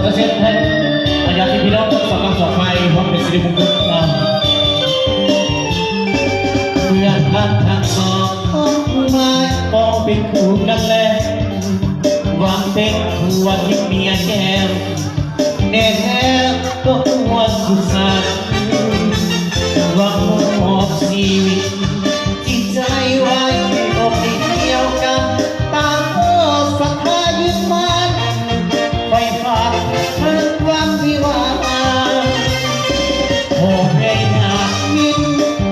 ຂໍເຊີນທ່ານ ອາຍາຕິພີ່ນ້ອງທັງສອງກາງສອງຝ່າຍ ຮ່ວມເປັນສິລິມົງຄຸນນຳ. ເມື່ອທ່ານທັງສອງມາປອງເປັນຄູ່ກັນແລ້ວ ຫວັງເປັນຜົວທິບເມຍແກ້ວ ແນ່ແທ້ກໍຄວນສຸກສັນ ຫວັງມອບຊີວິດ ຈິດໃຈໄວ້ອົບໃນດຽວກັນ ຕາມຮອດສັດທາຍຶດໝັ້ນ ໄຟຟ້າເພິ່ນຫວັງວິວາ ຂໍໃຫ້ຍາດມິດ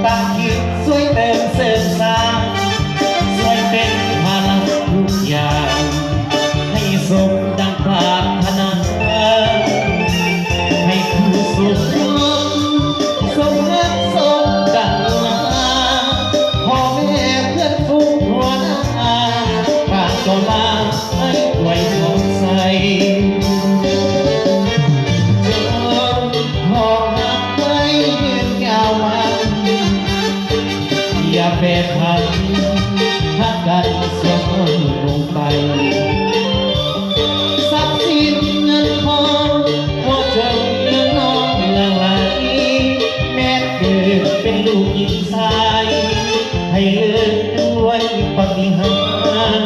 ຕັ້ງຈິດຊ່ວຍເຕີມເສີມສ້າງ ຊ່ວຍເປັນພາລະທຸກຢ່າງ ໃຫ້ສົມດັ່ງປາດຖະໜາ ໃຫ້ຄູ່ສົມ ສົມຮັກສົມດັງລາ ພໍ່ແມ່ເພື່ອນຝູງຫົວໜ້າ ປາກຕໍ່ມາໃຫ້ອວຍພອນໃສ່ ຈົ່ງຮອງຮັກໄວ້ຍືນຍາວມາ ຢ່າແປຜັນ ຫາກກັນສ່ວງລົງໄປ ຊັບສິນເງິນທອງ ຂໍຈົ່ງເມືອນອງຫຼັ່ງໄຫຼ ແມ່ນເກີດເປັນລູກຍິງຊາຍ ໃຫ້ເລີດດ້ວຍປາຕິຫານ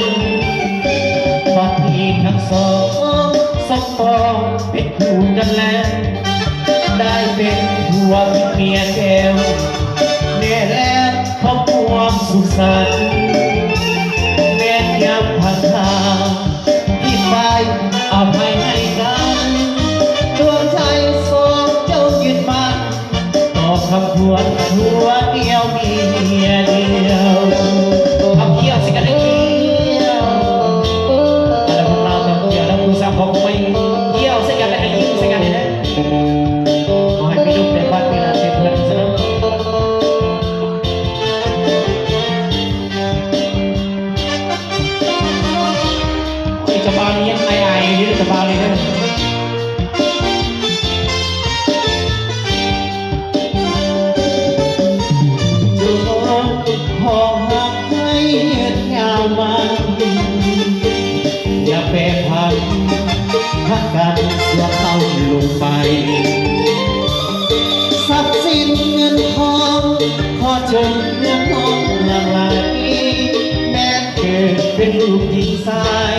ບັດນີ້ທັງສອງສົມປອງເປັນຄູ່ກັນແລ້ວ ໄດ້ເປັນຜົວເປັນເມຍແກ້ວ ແນ່ແລ້ວ ຄອບຄົວສຸກສັນ ແມ່ນຍາມພັງຄາ ທີ່ໄປອະໄພໃຫ້ກັນ ດວງໃຈສອງເຈົ້າຍຶດໝັ້ນ ຕໍ່ຄຳຄວນຜົວດຽວເມຍດຽວ ເອົາກ່ຽວໃສ່ກັນເດີ ກ່ຽວ ອັນນັ້ນພວກລາວຕ້ອງກ່ຽວ ແລ້ວຜູ້ສາວຂອງຂ້ອຍກ່ຽວໃສ່ກັນ ແລ້ວກໍຍິ້ມໃສ່ກັນເດີ ຂໍໃຫ້ມີລູກເຕັມບ້ານເຕັມເຮືອນຊະເນາະ. ເຈົ້າບ່າວນີ້ຍັງອາຍໆຢູ່ເດີ ເຈົ້າບ່າວນີ້ເດີ ຈົ່ງຮອງຮັກໃຫ້ຍືດຍາວມາ ຢ່າແປຜັນ ຫາກກັນຊົ່ວຄາວລົງໄປ ຊັບສິນເງິນທອງ ຂໍຈົ່ງເມືອນອງຫຼັ່ງໄຫຼ ແມ່ນເກີດເປັນລູກຍິງຊາຍ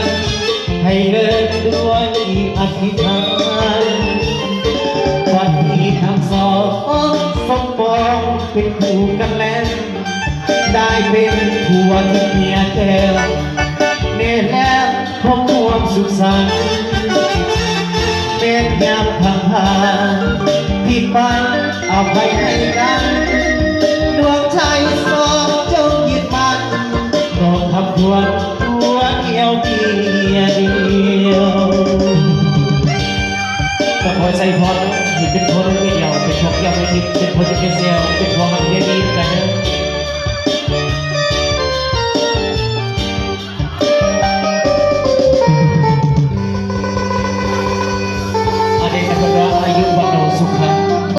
ໃຫ້ເລີດດ້ວຍອະທິຖານ ວັນນີ້ທັງສອງສົມປອງເປັນຄູ່ກັນແລ້ວ ໄດ້ເປັນຜົວທິບເມຍແກ້ວ ແນ່ແລ້ວ ຄອບຄົວສຸກສັນ ແມ່ນຍາມພັງພາ ທີ່ປາດອະໄພໃຫ້ກັນ ດວງໃຈສອງຈົ່ງຍຶດໝັ້ນ ຕໍ່ຄຳຄວນຜົວດຽວເມຍດຽວ ກໍຂໍໃສ່ພອນໃຫ້ເປັນຜົວເມຍດຽວ ເປັນຜົວດຽວເມຍທິບ ເປັນຜົວທິບເມຍແຊວ ເປັນຜົວຮັກເມຍດີນຳກັນເດີ.